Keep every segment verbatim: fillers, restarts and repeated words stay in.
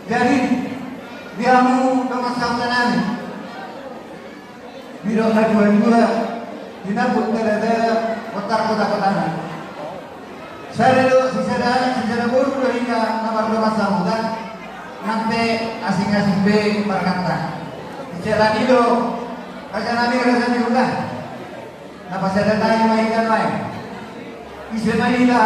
Jadi, di hamu dongan sahuta nami, didok na dua-dua, di na pun dada-dada, otar kota-kotana. Sada do, sisada anak, sisada boru do hita na mardongan sahuta, nang pe asing-asing be marhata. Siala ni i do, raja nami, raja ni huta. Na pasada tahi ma hita nuaeng. Ise ma hita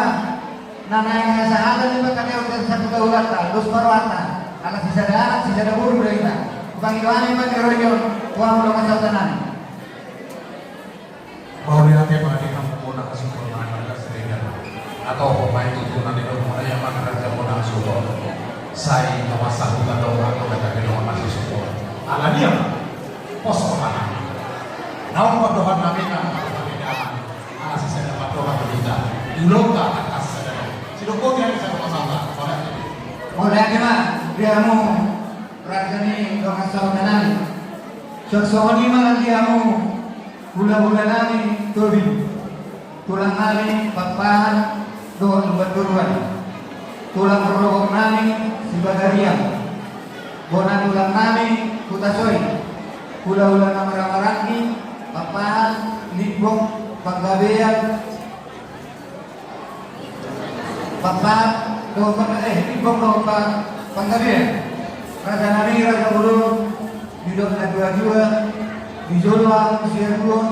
na naeng hasahatan ni pangkataion sahuta-hutanta, dos ma rohanta, ala sisada anak, sisada boru do hita. Hupangido hami ma ni rohon, tu hamu dongan sahuta nami. Mauliate ma di hamu bona hasuhuton na marga Siregar. Atau pemain tutu na nidok muna ia ma raja bona hasuhuton. Sai na masa huta do atau na gabe dongan hasuhuton. Ala ni i ma pos kota nami. Naung pandohan nami na, nami dalan. Ala sisada pandohan do hita. Di ulaonta tangkas sada. Sidok boti nami sada masalah. Mauliate. Mauliate ma di hamu raja ni dongan sahuta nami. Suang songon i ma nang di hamu hula-hula nami Tobing, tulang nami Pakpahan dohot Lumban Toruan, tulang rorobot nami Sibagariang, bona tulang nami Hutasoit, hula-hula na marhaha-maranggi Pakpahan, Limbong, Panggabean, Pakpahan dohot Pangga-, eh, Limbong dohot Pa-, Panggabean. Raja nami, raja bolon, didok na dua-dua, di jolo hamu siaduon,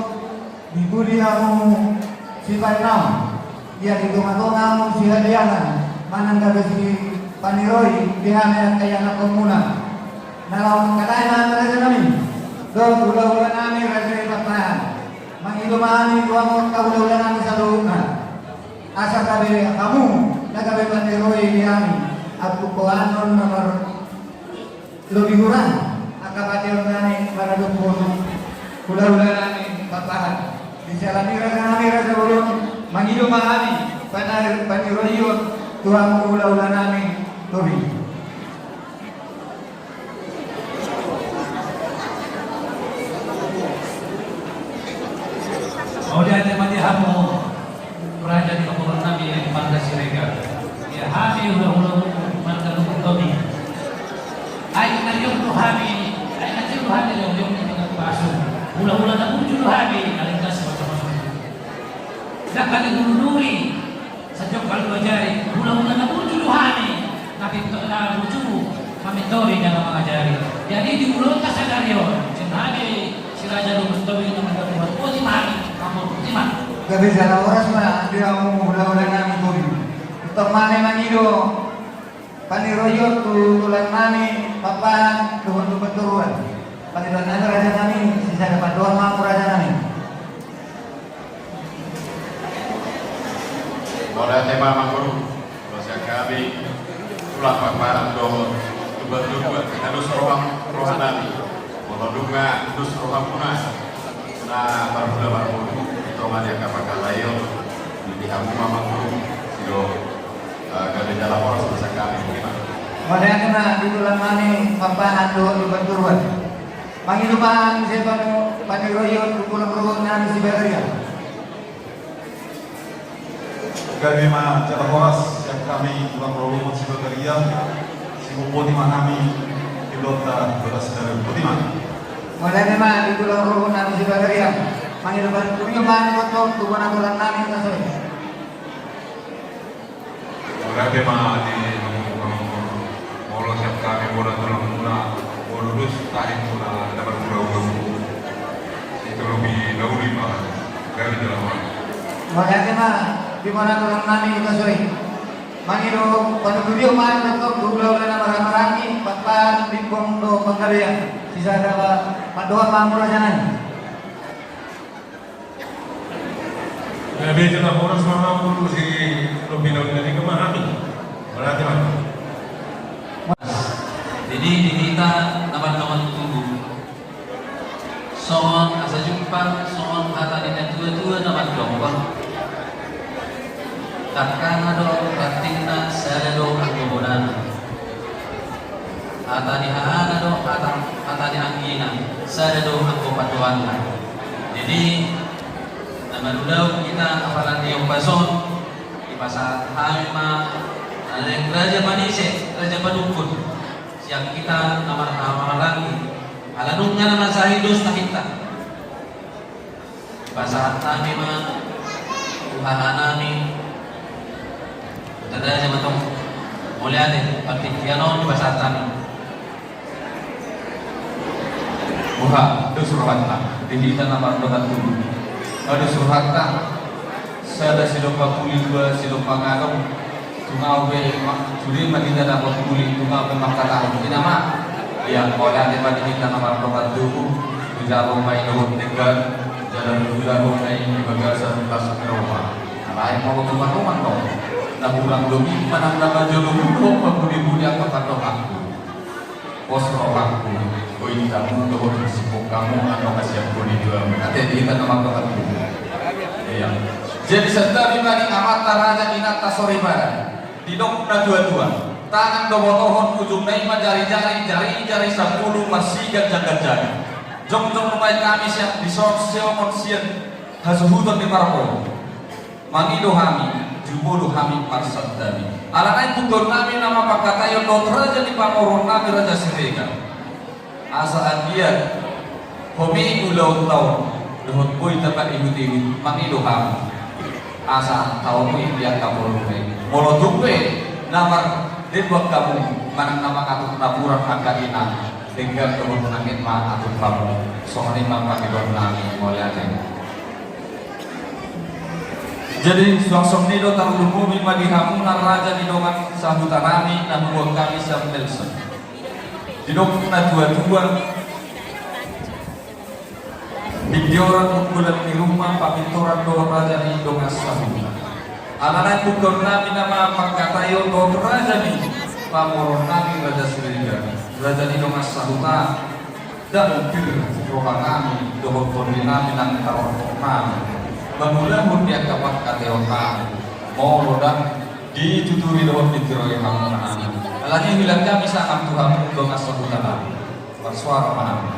di pudi hamu sipaenaon, ia di tonga-tonga hamu sihadiangan, manang gabe sipaniroi di hami angka ianakhonmuna. Na laho mangkatai ma hami, raja nami, dohot hula-hula nami, raja ni Pakpahan. Mangido ma hami tu hamu angka hula-hula nami saluhutna, asa gabe hamu na gabe paniroi di hami, ampuk ho annon na mar-, lobi hurang angka pataion nami maradophon hula-hula nami Pakpahan. Di siala ni i, raja nami, raja bolon, mangido ma hami pana-, paniroion tu hamu hula-hula nami Tobing. Mauliate ma di hamu raja ni hamu nami marga Siregar. Ia hami hula-hula marga Lumban Tobing. Ai na liong do hami, ai na liong do hami, liong-liong ni pasu. Hula-hula na burju do hami, alai gas pasu-pasu. Dangka ni hulu duri, sanjongkal dua jari, hula-hula na burju do hami, na pintor na burju, mamintori jala mangajari. Jadi di ulaonta sadari on, sian hami si Raja Lumban Tobing na mandok, boti ma hami, mamor boti ma. Gabe jala horas ma di hamu hula-hula nami Tobing. Tong ma hami mangido paniroion tu tulang nami Pakpahan dohot Lumban Toruan. Pangidoan nami, raja nami, sisada pandohan ma hamu, raja nami. Mauliate ma, amangboru. Molo sian hami tulang Pakpahan dohot Lumban Toruan, na dos roha, roha nami. Molo dung dos rohamuna na marhula marboru di tonga ni angka pangkataion, di hamu ma, amangboru, sidok, eh, gabe jala horas ma sian hami. Mauliate ma di tulang nami Pakpahan dohot Lumban Toruan. Mangido ma hami muse panu-, paniroion tu tulang rorobot nami Sibagariang. Gabe ma jala horas sian hami tulang rorobot Sibagariang, sidok boti ma hami di ulaonta, boti ma. Mauliate ma di tulang rorobot nami Sibagariang. Mangido pangkurio ma hami tongtong tu bona tulang nami Hutasoit. Mauliate ma di hamu, molo sian hami bona tulangmuna, molo dos tahi muna na marhula-hula, sitolopi na uli ma, gabe jala horas. Mauliate ma di bona tulang nami Hutasoit. Mangido pangkurio ma hami tongtong tu hula-hula na marhaha-maranggi, Pakpahan, Limbong dohot Panggabean. Sisada pandohan ma hamu, raja nami. Gabe jala horas ma, amangboru, sitolopi na uli, gabe ma hami. Mauliate ma. Jadi di hita na mardongan tubu, songon asa jumpang, songon hata ni natua-tua na mandok, dangkana dohot rantingna sada do anggo bonana. Hata ni hahana do hata, hata ni anggina, sada do anggo pandohanna. Jadi na marulaon hita apala ni ombas on, dipasahat hami ma na Raja Manise, Raja Padukun, sian hita na marhahamaranggi, ala nunga na mansai dos tahinta. Pasahat nami ma tu haha nami. Tanda aja ma tong. Mauliate, partingkian on dipasahat nami. Boha, dos rohanta di hita na mardongan tubu. Dos rohanta, sada silompa puli, dua silompa gadong. Tung ahu pe ma-, sude ma hita dapot puli, tung ahu pe mangkatahon, ina ma. Ia, mauliate ma di hita na mardongan tubu. Dijalo ma i dohot denggan, jala diulahon ma i di bagasan las ni roha. Alai molo tumandongan do, na hurang do i manang na manjalo dohot pamuli-muli angka pandonganku. Pos rohangku, o indamu dohot sipok hamu, ano kasian koni dua. Ate di hita na mangkatahon. Ia. Jadi santabi ma di amanta raja, inanta soripada. Didok na tua-tua, tangan do botohon, ujungna i ma jari-jari, jari-jari sampulu marsiganjang-ganjangi. Jongjong do ma i hami sian dison, siongon sian hasuhuton ni parpol. Mangido hami, jumolo hami marsantabi. Alana i pungkaon nami nama pangkataion dohot raja ni pamoruon nami, Raja Siregar. Asa anggiat homi ulaonta on, dohot boi tapaihut-ihut, mangido hami. Asa taonui di angka molo pe. Molo tung pe na mardembo angka munu, manang na mangatur napuran angka inang, denggan dohot nangkin ma atur hamu. Songon i ma pangidoan nami, mauliate. Jadi, suang songon i do tarlumobi ma di hamuna raja ni dongan sahuta nami na huboan hami sian Nelson. Didok na tua-tua, pinggiran unggulan ni ruma, papintoran do raja ni dongan sahuta. Alana i pungkaon nami nama pangkataion dohot raja ni pamoruon nami, Raja Siregar, raja ni dongan sahuta. Ndang pir roha nami dohot tondi nami nang tarotok nami mangulahon di angka pangkataion nami, molo ndang dituturi dohot ditiroi hamuna nami. Alani i huilang hami sangap tu hamu dongan sahuta nami. Marsuara ma hamu.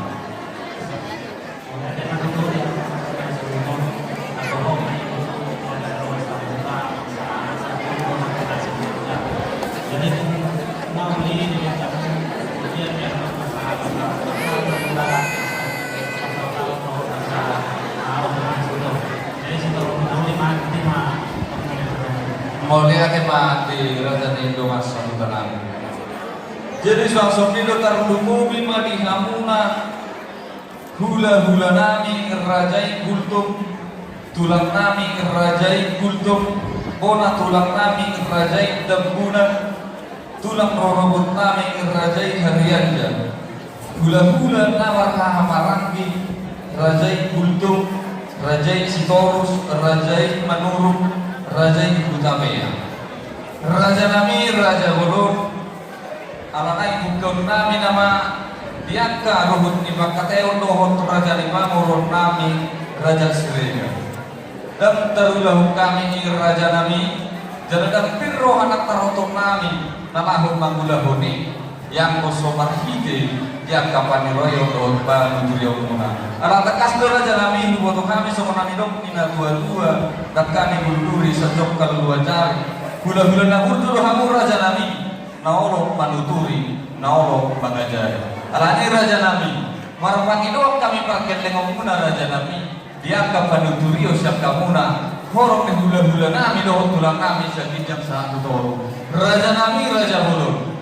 Mauliate ma di raja ni dongan sahuta nami. Jadi suang songon i do tarlumobi ma di hamuna. Hula-hula nami raja i Gultom, tulang nami raja i Gultom, bona tulang nami raja i Tambunan, tulang rorobot nami raja i Harianja. Hula-hula na marhahamaranggi, raja i Gultom, raja i Sitorus, raja i Manurung, raja i Hutapea. Raja nami, raja bolon, Alana i pungkaon nami nama di angka ruhut ni pangkataion dohot raja ni pamoruon nami Raja Siregar. Ndang tarulahon hami i raja nami, jala ndang pir roha nang tarotok nami na laho mangulahon i, ianggo so marhite di angka paniraion dohot panuturion muna. Ala tangkas do raja nami, huboto hami songon na nidok ni na tua-tua, dangka ni bulu duri, sanjongkal dua jari. Hula-hula na burju do hamu raja nami. Na olo manuturi, na olo mangajari. Alani raja nami, marpangidoan hami pargellengon muna raja nami, di angka panuturion sian hamuna, horong ni hula-hula nami dohot tulang nami sian ginjang sahat tu toru. Raja nami, raja bolon.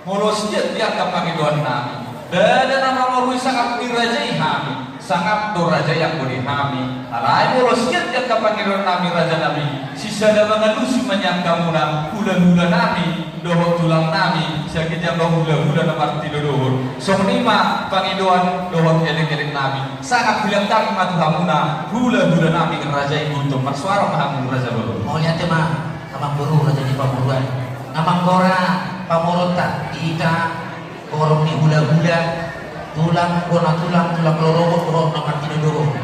Molo siat di angka pangidoan nami, ndada na mamorui sangap ni raja i hami. Sangap do raja i anggo di hami. Alai molo siat di angka pangidoan nami raja nami, sisada mangalusi ma nian hamuna hula-hula nami dohot tulang nami sian ginjang dohot hula-hula na martinodohon. Songon i ma pangidoan dohot elek-elek nami. Sangap huilang hami ma tu hamuna hula-hula nami raja i Gultom. Marsuara ma hamu raja bolon. Mauliate ma amangboru raja ni pamoruon. Na manggora pamoruonta di hita. Horong ni hula-hula, tulang, bona tulang, tulang rorobot, horong na martinodohon.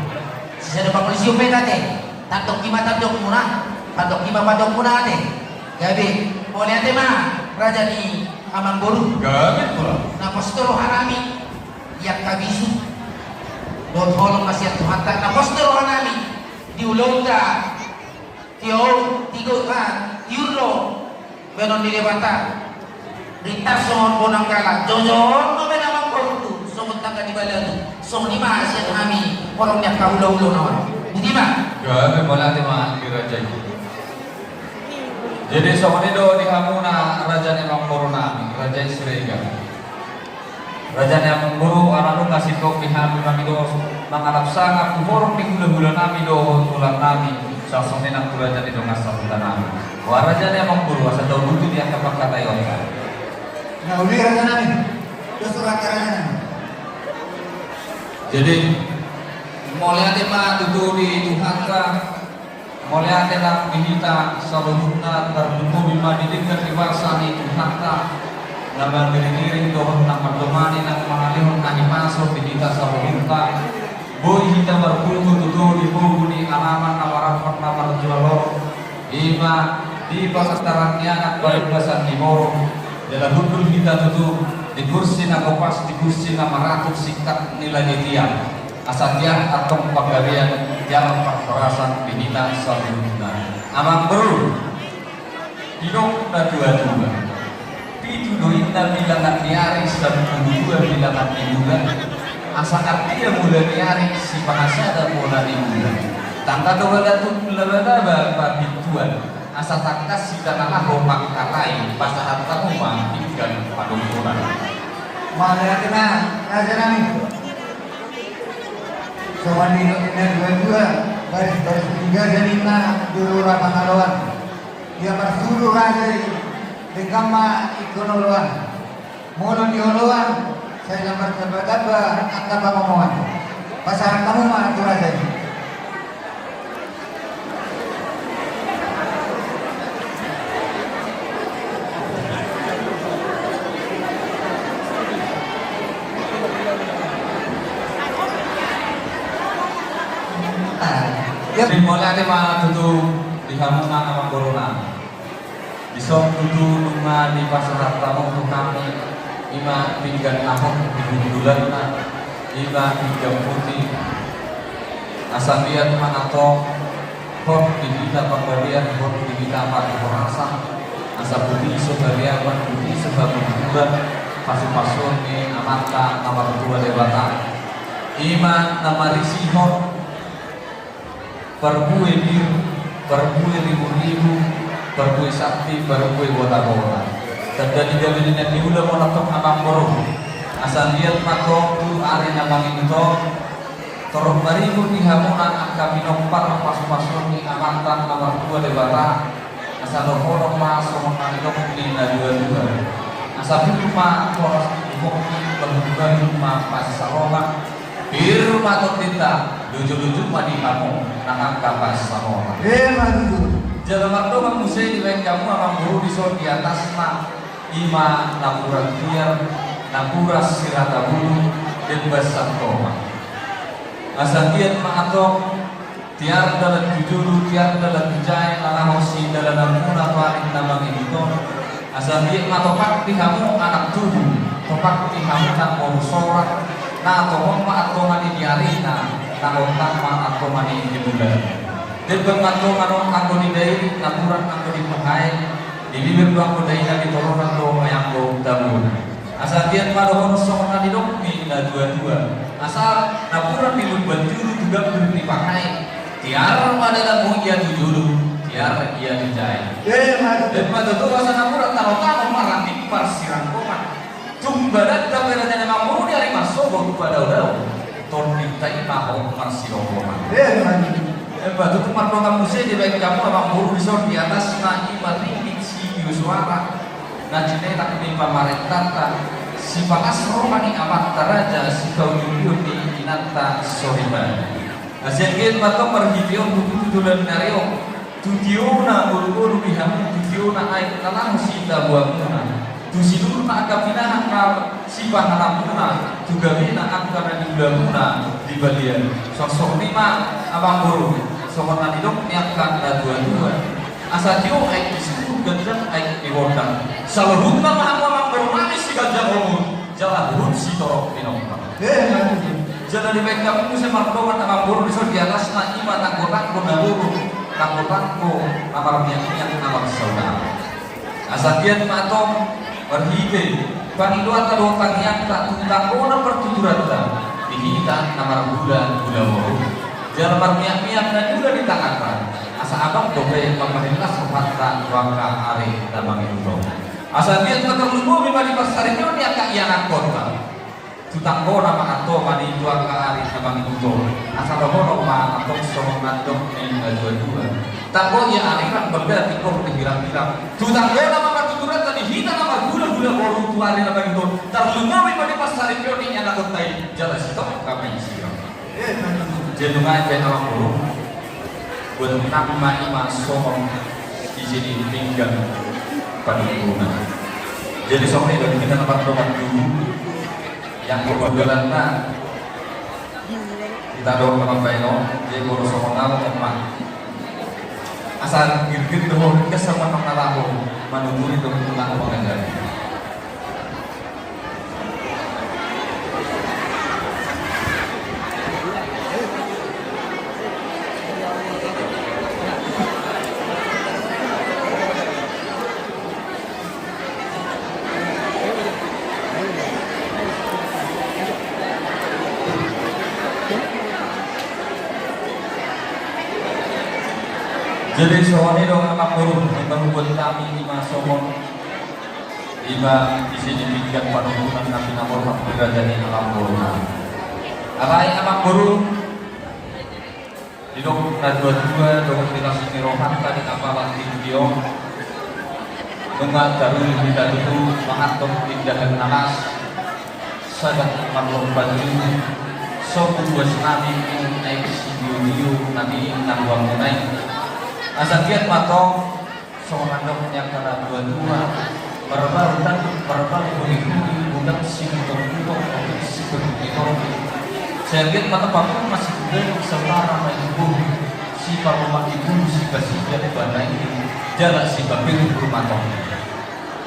Sisada pangolusion pe ate, tandok i ma tandokmuna, tandok i ma pandokmuna ate. Gabe, mauliate ma, raja ni amangboru. Gabe, tulang. Na pos do roha nami, di angka bisuk. Dohot holong ma sian Tuhanta, na pos do roha nami. Di ulaonta, tiur, tigo, ah, tiur do. Baenon ni Debata. Rita songon bonang gala, jojon ma baen amang boru tu songon tangga ni balatu. Songon i ma sian hami horong ni angka hulahula na on. Di ma. Gabe mauliate ma di raja i. Jadi songon i do di hamuna raja ni amang boru nami, raja i Siregar. Raja ni amang boru, ala nunga sintong di hami mangido mangalap sangap tu horong ni hulahula nami dohot tulang nami, songon i nang tu raja ni dongan sahuta nami. Ua raja ni amang boru, asa tau butuh di angka pangkataionta. Na uli raja nami. Dos rohanta raja nami. Jadi mauliate ma tutu di Tuhanta. Mauliate nang di hita saluhutna, tarlumobi ma di denggan ni basa ni Tuhanta na mangiringiring dohot na mandongani, na mangalehon hahipason di hita saluhutna. Boi hita marpungu tutu di pogu ni alaman na marapot na marjual on, i ma di pangantaran ni anak, paribasan ni boru. Jala hundul hita tutu di kursi na gopas, di kursi na maratu, singkat ni lage tiang. Asa tiang antong panggabean, tiang parhorasan di hita saluhutna. Amang boru, didok na tuatua, pitu do inna bilangan ni ari, sampulu dua bilangan ni bulan. Asa artia mula ni ari, sipahasada bona ni bulan. Tangkas do balatu labalaba papintuan. Asa tangkas hita na laho mangkatai, pasahat hamu ma pinggan panungkunan. Mauliate ma raja nami. Songon nidok ni na tuatua, baris-baris ni gaja ninna di rura Pangaloan. Ia marsudu raja i, denggan ma ingkon oloan. Molo di oloan, sai lambat tamba-tamba angka pangomoan. Pasahat hamu ma tu raja i. Jadi mauliate ma tutu di hamuna amang boru nami. Dison tutu nunga dipasahat hamu tu hami, i ma pinggan ahok di hundulanna, i ma pinggan puti. Asa liat ma antong, hot di hita panggabean, hot di hita parhorasan. Asa puti so hariaman, puti so habuburan, pasu-pasuon ni Amanta na martua Debata. I ma na marisihon parbue pir, parbue ribu-ribu, parbue santi, parbue gota-gota. Tanda ni gabe ni na niula ma on antong amang boru. Asa liat ma antong tu ari na mangihut on, torop maribur di hamuna angka pinompar pasu-pasuon ni Amanta na martua Debata. Asa dohonon ma songon na nidok ni na tuatua. Asa pir ma horas ni uhum i, bahul-bahul ma pansalongan. Pir ma tondinta, luju-luju ma di hamu nang angka pansalongan. Emma tutu. Jala mardongan muse dibaen hamu amang boru dison di atasna, i ma napuran tiar, napuran sirata bulu, demban sangkoman. Asa liat ma antong, tiar dalan tu julu, tiar dalan tu jae, na laho sidalananmuna tu ari na mangihut on. Asa liat ma topak di hamu anak tubu, topak di hamu nang boru sorat, na tongon ma antongani di arina, na ontang ma antongani di bulan. Demban ma antong anggo di dai, napuran anggo di pahae, dilibir do anggo daina, ditolonan do anggo tabuna. Asa liat ma dohonon songon na nidok ni na tuatua. Asa napuran di lumban julu tu gambir ni pahae. Tiar ma dalanmu ia tu julu, tiar ia tu jae. Emma tutu. Emma tutu, asa napuran tano-tano ma ranting parsirangkoman. Tung badanta pe raja ni amang boru di ari marsogot padao-dao. Tondinta i ma hot marsironggoman. Emma tutu. Emma tutu, mardongan muse dibaen hamu amang boru dison di atasna, i ma ringgit sitio soara. Na jinetak ni pamarentanta, sipalas roha ni amanta raja, sipaujung-ujung ni inanta soripada. Asa anggiat ma antong marhite on tu tutu tulan ni ari on, tu tiona ngolu-ngolu di hamu, tu tiona aek na laho sitabuanmuna, tu silurna angka pinahan na sipahananmuna, tu gabena angka na niulamuna di balian. Songon i ma amang boru, songon na nidok ni angka na tuatua. Asa tio aek di sungkun, ganjang aek di gondang. Saluhutna ma hamu amang boru nami siganjang umur, jala huhut sitorop pinompar. Emma tutu. Jala dibaen hamu muse mardongan amang boru dison di atasna, i ma tanggo-tanggo na boru, tanggo-tanggo na marmiak-miak na marsaudara. Asa anggiat ma antong marhite pangidoanta dohot tangiangta tu tanggona partuturanta di hita na marhulahula boru, jala marmiakmiak na niula di tanganta, asa abang dope mambahen las rohanta tu angka ari na mangihut on. Asa anggiat ma tarlumobi ma di parsaripeon ni angka ianakkonta. Tu tanggona ma antong ma di tu angka ari na mangihut on. Asa dohonon ma antong songon na nidok ni natuatua: Tanggo ia arirang, bangga tingkor di hirangkirang. Tu tanggona ma partuturanta di hita na marhulahula boru tu ari na mangihut on. Tarlumobi ma di parsaripeon ni ianakkonta i, jala sitongka ma i sirang. Jadi nuaeng pe amang boru, buat nang ma i ma songon isi ni pinggan panungkunan. Jadi songon i do hita na mardongan tubu. Yang kebetulan na kita dohot na mambahen on, jadi boru songon au ma. Asa girgir do ho, ringgas ma na laho manungkuni dohot na laho mangajari. Jadi songon i do amang boru, imbaru buat nami i ma songon i ma isi ni pinggan panungkunan na pinaborhat di raja ni alam boru nami. Alai amang boru, didok natuatua dohot di las ni rohanta di apala tingki on, nunga taruli hita tutu manganhon indahan na las, sagat marlompan tubu, so buas nami aek sitio-tio na nian na huamunai. Asa anggiat ma antong songon na nidok ni angka natuatua: Marbaru tanduk, marbaru holi-holi, bulan sibutong-butong, otik sitorbi-torbi. Sai anggiat ma antong papungu ma sibulan, saudara ma i tu bohi, sipaboa ma i tu boru, sipasidak bana i, jala sipapir rumah tonggo.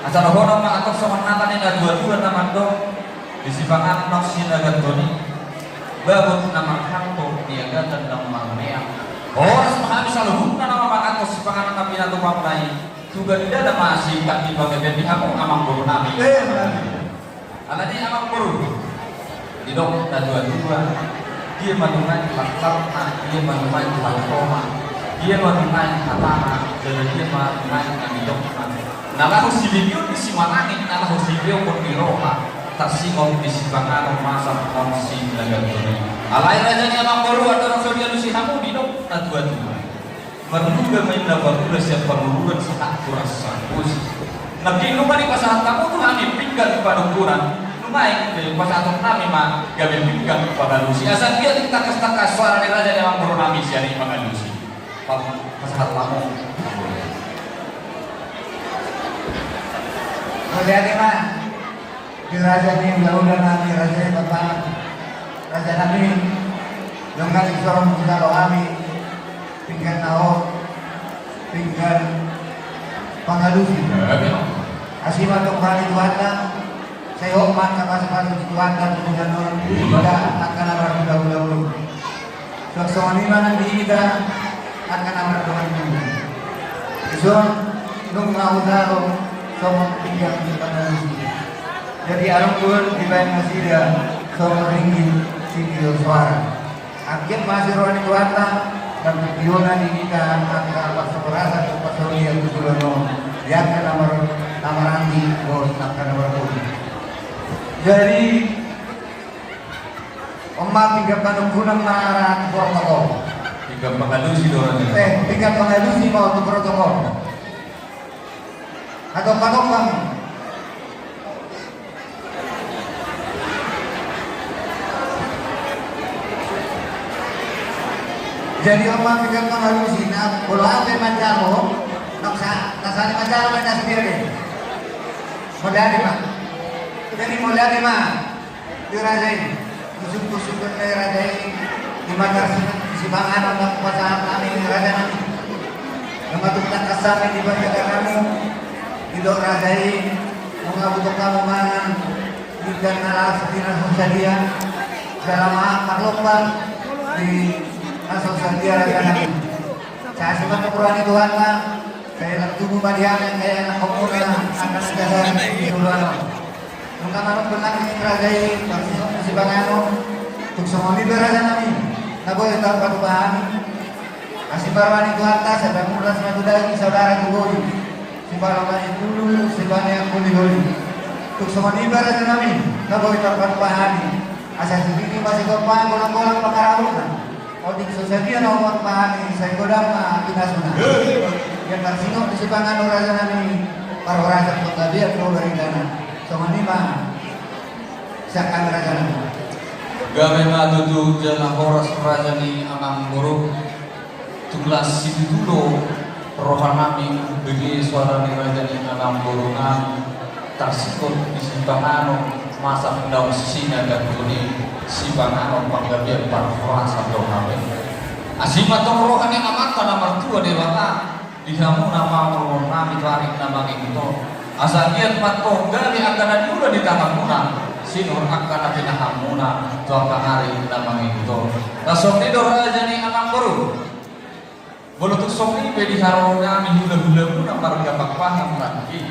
Asa dohonon ma antong songon hata ni natuatua na mandok: Di sipanganon naung sinaganton i, babot na marhalto, niagatan naung marmeang. Horas ma hami saluhutna na manganhon sipanganon na pinatupa muna i, tu gandana ma siingkang ni panggabean ni hamu amang boru nami. Eh, nami. Alani amang boru, didok natuatua: Dia ma nuaeng langkatna, dia ma nuaeng langkatna, dia ma nuaeng hatana, jala dia ma nuaeng na nidokna. Na laho sibebeon ni simanangit, na laho sibebeon ni roha, tarsingot di sipanganon masa on sinaganton i. Alai raja ni amang boru, andorang so dialusi hamu, didok natuatua: Marluga ma inna parhula sian pangururan, sahat tu rasa pusi. Nangkin nunga dipasahat hamu tu hami pinggan panungkunan, nuaeng pe pasahaton nami ma gabe pinggan pangalusi. Asa anggiat tangkas-tangkas soara ni raja ni amang boru nami sian i mangalusi. Pasahat hamu. Mauliate ma di raja ni hulahula nami, raja ni Batak, raja nami. Nunga disorong muse rohami pinggan na hot, pinggan pangalusi. Asi ma antong roha ni Tuhanta. Sai hot ma angka pasupasu ni Tuhanta tu bulan on, molo angka na marhulahula boru. Suang songon i ma nang di hita angka na mardongan tubu. Dison nunga hujalo songon pinggan pangalusi. Jadi adong do dibahen nasida songon ringgit sitio soara. Anggiat ma asi roha ni Tuhanta, nang pingkionna di hita angka parsaulian tu parsaulian tu bulan on, di angka na mar-, na maranggi dohot angka na marboru. Jadi on ma pinggan panungkunan ma tu protokol. Pinggan pangalusi do on. Eh, pinggan pangalusi ma on tu protokol. Hatop-hatop ma. Jadi on ma pinggan pangalusi, na molo au pe manjalo, na sa-, na saling manjalo ma na sendiri. Mauliate ma. Jadi mauliate ma. Di raja i, musuh-musuh ni raja i, di mata si, sipanganon na pasahat nami di raja nami. Nunga tung tangkas hami di panjaga nami, didok raja i, nunga butong hamu mangan, di dan na las di na sadia, selama marlompan di na sadia raja nami. Sai asi ma tu roha ni Tuhanta. Sai lam tubu ma di hami angka anak homuna angka na gabe di joloan on. Nunga manungkun nami raja i, tarsingkop tu sipanganon. Tung songon i pe raja nami, na boi tarpatupa hami. Asi ma roha ni Tuhanta, sai pamurnas ma tu daging, saudara tu bohi. Sipaloman ni tulu, sipaneang holi-holi. Tung songon i pe raja nami, na boi tarpatupa hami. Asa sititi ma sigompa, golang-golang pangarahutna. Otik so sadia na umpat ma hami, sai godang ma pinasuna. Ia tarsingkop tu sipanganon raja nami, parhorasan panggabean do baritana. Songon i ma sian hami raja nami. Gabe ma tutu jala horas raja ni amangboru. Tung las situtu do roha nami umbege soara ni raja ni amangboru nami. Tarsingkop di sipanganon, masak daong sisina, gantung ni sipanganon panggabean parhorasan do hape. Asi ma tong roha ni Amanta na martua Debata di hamuna amangboru nami tu ari na mangihut on. Asa anggiat ma tong gabe angka na niula ni tanganmuna, sinur angka na pinahanmuna tu angka ari na mangihut on. Na songon i do raja ni amangboru. Molo tung songon i pe di haroro nami hula-hulamuna marga Pakpahan nangkin.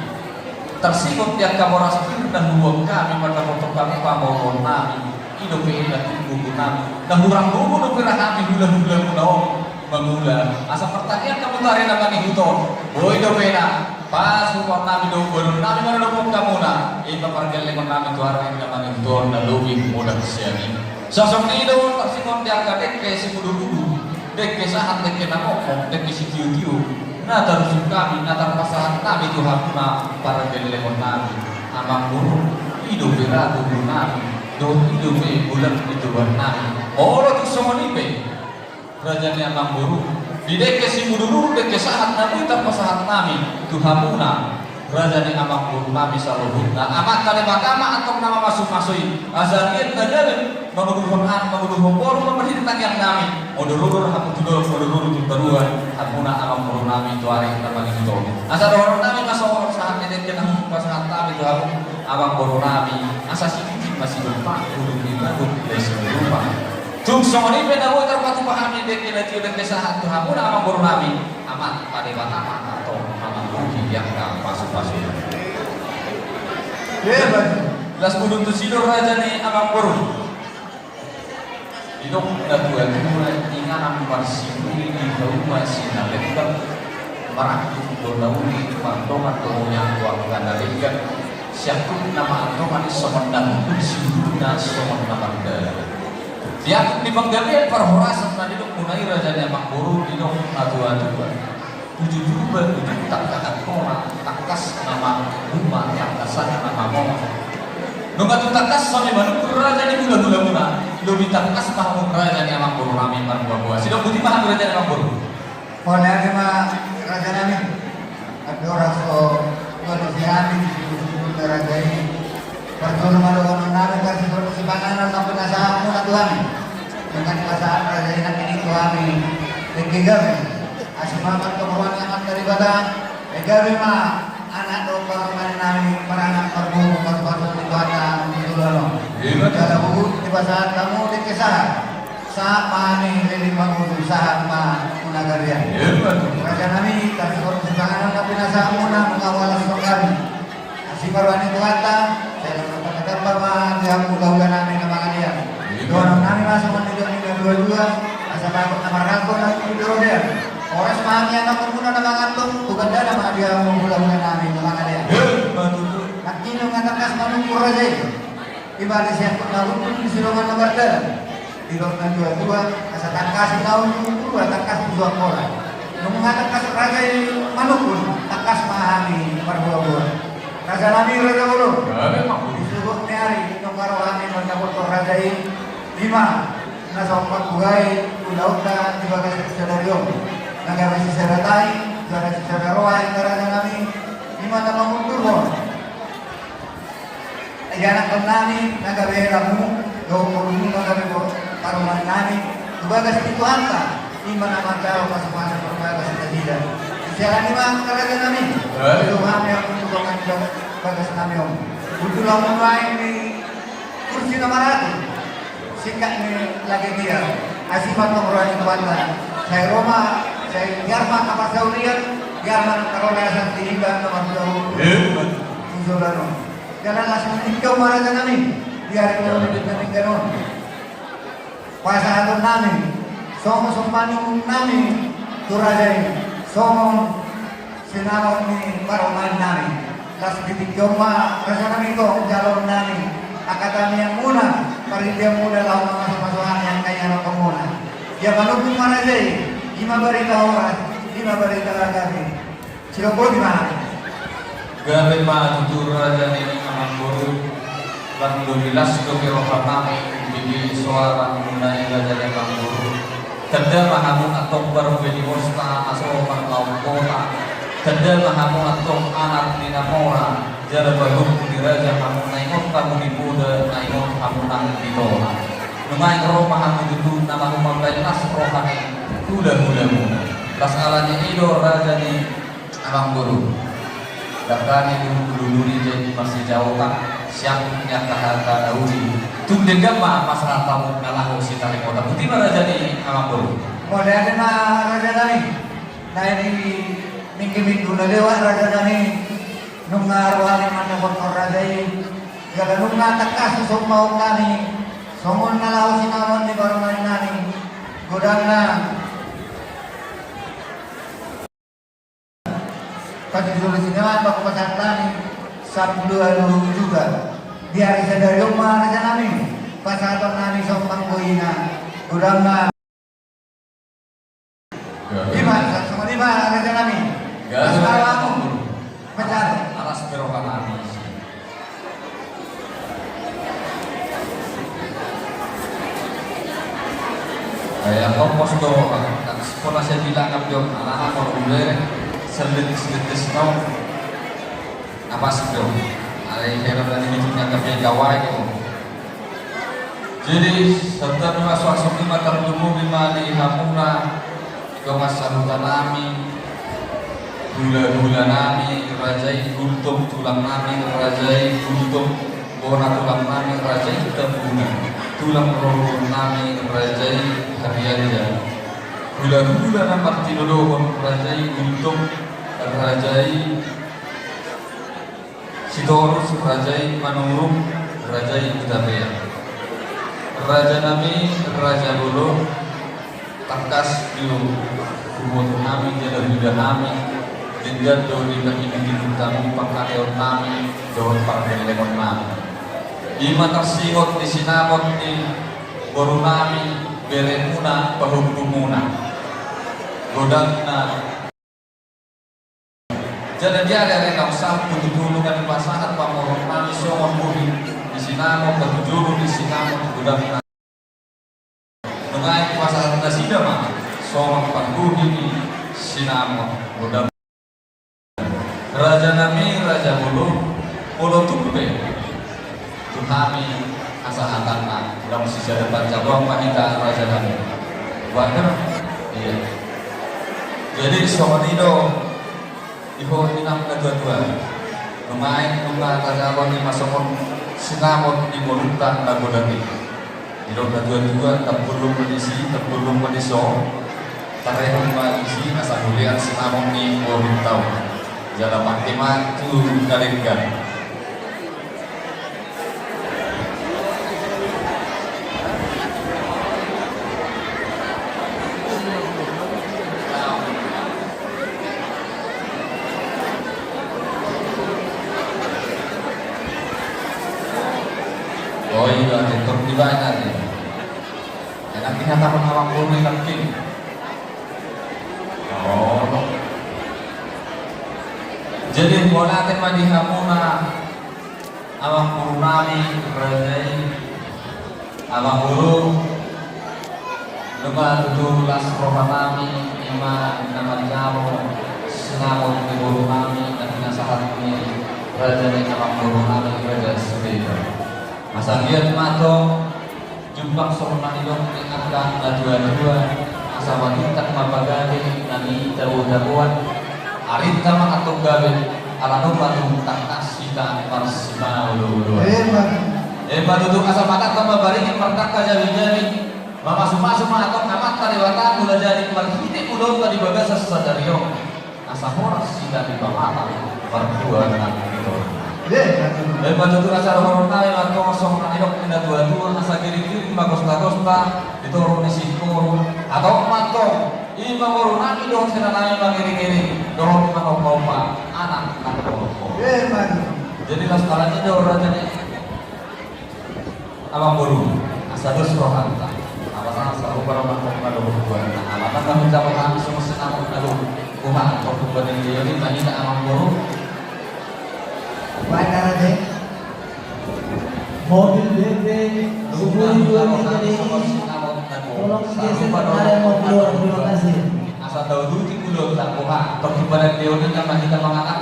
Tarsingkop di angka boras pir na huboan hami mandapothon hami pamoloan nami. I dope na tung gogo nami. Na hurang gogo dope ra hami hula-hulamuna on mangula. Asa martangiang hamu tu ari na mangihut on. Boi dope na. Pas huboan nami do, boanon nami mandapothon hamuna. I ma pargellengon nami tu ari na mangihut on na lobi modang sian i. Songon i do tarsingkop di angka dengke simudur-udur, dengke sahat, dengke na mokmok, dengke sitio-tio, na tarusur hami, na tarpasahat hami tu hamuna pargellengon nami. Amangboru, i dope ra gogo nami, dohot i dope bolang ni toban nami. Olo tung songon i pe, raja ni amangboru, di dengke simudur-udur, dengke sahat na boi tarpasahat nami tu hamuna, raja ni amangboru nami saluhutna. Amanta Debata ma antong na mamasu-masu i. Asa anggiat na gabe mangudurhon anak, mangudurhon boru, mambahen tangiang nami. Udur-udur hamu tu dolok, udur-udur tu toruan, hamuna amangboru nami tu ari na mangihut on. Asa dohonon nami ma songon sahat ni dengke na hupasahat hami tu hamu amangboru nami. Asa sititi ma sigompa, udur ni bagot, les ni rupa. Tung songon i pe na boi tarpatupa hami dengke na tio, dengke sahat tu hamuna amangboru nami. Amanta Debata ma antong mangalusi di angka pasu-pasu. Las hudok tusi do raja ni amangboru. Didok na tua-tua, inganan marsibuli di hauma sinalembang, marangkup do na uli mardongan do monyang tu angka na denggan, siangkup na maandongan songon na hundul, sibuluna songon na mardalan. Di angkup ni panggabean parhorasan na nidokmuna i raja ni amangboru, didok na tua-tua. Uju Purba, uju tangkas tona, tangkas na mauma, tangkasan na mamoa. Nunga tung tangkas hami manungkun raja ni hula-hulamuna, lobi tangkas ma hamu raja ni amangboru nami marboa-boa. Sidok boti ma hami raja ni amangboru. Olo, ate ma raja nami. Andorang so tua do si hami, di situ-situ raja i. Parjolo ma dohonon nami, tarsingkop tu sipanganon na pinasahatmuna tu hami. Dengan pasahat raja i nangkin i tu hami. Dengke gabe. Asi ma antong roha ni Amanta Debata. Gabe ma anak dohot parumaen nami, maranak marboru, pasu-pasu ni Tuhanta tu joloan on. Ima tutu. Jala huhut dipasahat hamu dengke sahat. Sahat ma hami leleng mangudu, sahat ma tu nagarian. Ima tutu. Raja nami, tarsingkop tu sipanganon na pinasahatmuna, nunga horas do hami. Asi ma roha ni Tuhanta, sai lam martamba-tamba ma di hamu hula-hula nami na mangalean. Dohonon nami ma songon nidok ni na tua-tua, asa bagot na marhalto na tubu di robean. Horas ma hami anakkonmuna na manganhon, tu gandana ma di hamu hula-hula nami na mangalean. Ima tutu. Nangkin nunga tangkas manungkun raja i. Ima di siangkup na hundul, di sidongan na mardalan. Didok na tua-tua, asa tangkas i na uli, tua tangkas tu suang holan. Nunga tangkas raja i manungkun, tangkas ma hami marboa-boa. Raja nami, raja bolon. Gabe ma. Di sogot ni ari, nunga ro hami mandapothon raja i. Ima na so pangkugai ulaonta di bagas sadari on. Na gabe sisada tahi, gabe sisada roha i, raja nami. Ima na mangundurhon. Ianakkon nami na gabe lamu, dohot borumu na gabe bo-, parumaen nami, tu bagas ni Tuhanta, ima na manjalo pasu-pasu parbagas nasida. Siala ni ma raja nami. Baik. Dohot hami ampun tu bagas, bagas nami on. Untuk lamu baen ni kursi na maratur. Singkat ni lage dia. Asi ma antong roha ni Tuhanta. Sai ro ma, sai biar ma angka parsaurian. Gaman parolasan di iban nomor dua. Eh, betul. Usulan on. Jala las mendingkau ma raja nami. Biar kita lebih mendingkau. Pasahaton nami songon somba ni uhum nami tu raja i, songon sinamot ni parumaen nami. Las di tingki on ma raja nami, tong jaloon nami angka tangiangmuna, pardidianmuna laho mamasu-masu hami angka ianakhonmuna. Ia manungkun ma raja i, i ma barita horas, i ma barita na gabe. Sidok boti ma. Gabe ma tutu raja ni amangboru. Lam do las dope rohanami di soaranmuna i raja ni amangboru. Tanda ma hamu antong parbue ni bosta na so marnaung bota. Tanda ma hamu antong anak ni na mora. Jala pahompu ni raja hamu, na ingot hamu di poda, na ingot hamu nang di toha. Nuaeng ro ma hamu tutu na mambahen las roha ni hula-hulamuna. Las ala ni i do raja ni amangboru. Dangka ni lulu-lulu ni jadi marsijaotan, sian ni angka hata na uli. Tung denggan ma pasahat hamu na laho sitaringotan. Boti ma raja ni amangboru. Mauliate ma raja nami. Na i di minggu-minggu na lewat raja nami. Nunga rohani mandapothon raja i. Jala nunga tangkas husomba hami. Songon na laho sinamot ni parumaen nami. Godangna. Pasti solusinya apa? Aku pasahat nami sampulu alu juga. Biar sadari on ma raja nami. Pasahaton nami sombang boina. Godangna. Ima, songon i ma raja nami. Gabe. Alas ma roha nami. Pecah. Alas ma roha nami. Ai, anggo pos do, kan sipona saya bilang, anggo alana molo ule, seletis-letis no. Apa sih do? Ai, heran dari itu, nggak kepengawai do. Jadi, serta masuk-masuk lima terlumobi ma di hamuna, dongan sahuta nami, hula-hula nami, raja i Gultom, tulang nami, raja i Gultom, bona tulang nami, raja i Tambuna, tulang rorobot nami, raja i Harianja. Hula-hula na martinodohon, raja i Gultom, raja i Sitorus, raja i Manurung, raja i Hutapea. Raja nami, raja bolon, tangkas do huboto hami, jala huida hami, denggan do di pahibulbulon nami, pangkataion nami, dohot pargellengon nami. Ima tarsingot di sinamot ni boru nami, beremuna, pahompumuna. Godangna. Jala di ari-ari na salpu tutu nunga dipasahat pamoruon nami songon bohi ni sinamot, patujolo ni sinamot godangna. Nunga dipasahat nasida ma songon panggohi ni sinamot godangna. Raja nami, raja bolon, molo tung pe tu hami asa hatana, lam sisada panjabang ma hita raja nami. Wajar? Iya. Jadi songon i do di ho inang na tua-tua. Nuaeng nunga tajalo ni ma songon sinamot ni bolonta na godang i. Didok na tua-tua, tampulung ma disi, tampulung ma diso. Tarehon ma disi asa hulean sinamot ni bolonta on. Jala pangke ma tu na denggan. O, i do ate, tong dibaen ate. Enak dihatahon amangboru i nangkin. O. Jadi mauliate ma di hamuna. Amangboru nami, raja i, amangboru, nunga tutu las roha nami, ima na manjalo sinamot ni boru nami, na pinasahat ni raja ni amangboru nami, raja Sudeba. Asa liat ma tong, jumpang songon na nidok ni angka na tua-tua, asa manintang ma pagabe na nitabo-taboan, arinta ma antong gabe, ala nunga tung tangkas hita marsimaolo-oloan. Emma. Emma tutu, asa manantang ma baringin martangka jabi-jabi, mamasu-masu ma antong Amanta Debata mula jadi marhite ulaonta di bagasan sadari on. Asa horas hita di bagasan martua nang di toru. Ia, ia. Baen ma tutu asa dohonon nami ma antong songon na nidok ni na tuatua, asa giringgiring ma gostagosta di toru ni singkoru. Antong ma antong, i ma boru nami dohot hela nami mangiringiring, dohot manompaompa anak nang boru. Ia, ia. Jadi las palanya do raja ni. Amangboru, asa dos rohanta. Amanta sarupa do mantong na dohot tuan. Amanta kami jago kami songon sinamot na dohot. Kuha, kau kuha dan dia ini tadi tak amangboru. Baik, ada deh. Mobil B B, sepuluh dua tiga D I, tolong geser ke area mau keluar, terima kasih. Asa tahu dulu di kulo tak kuha. Kau kuha dan dia ini nama kita mengatakan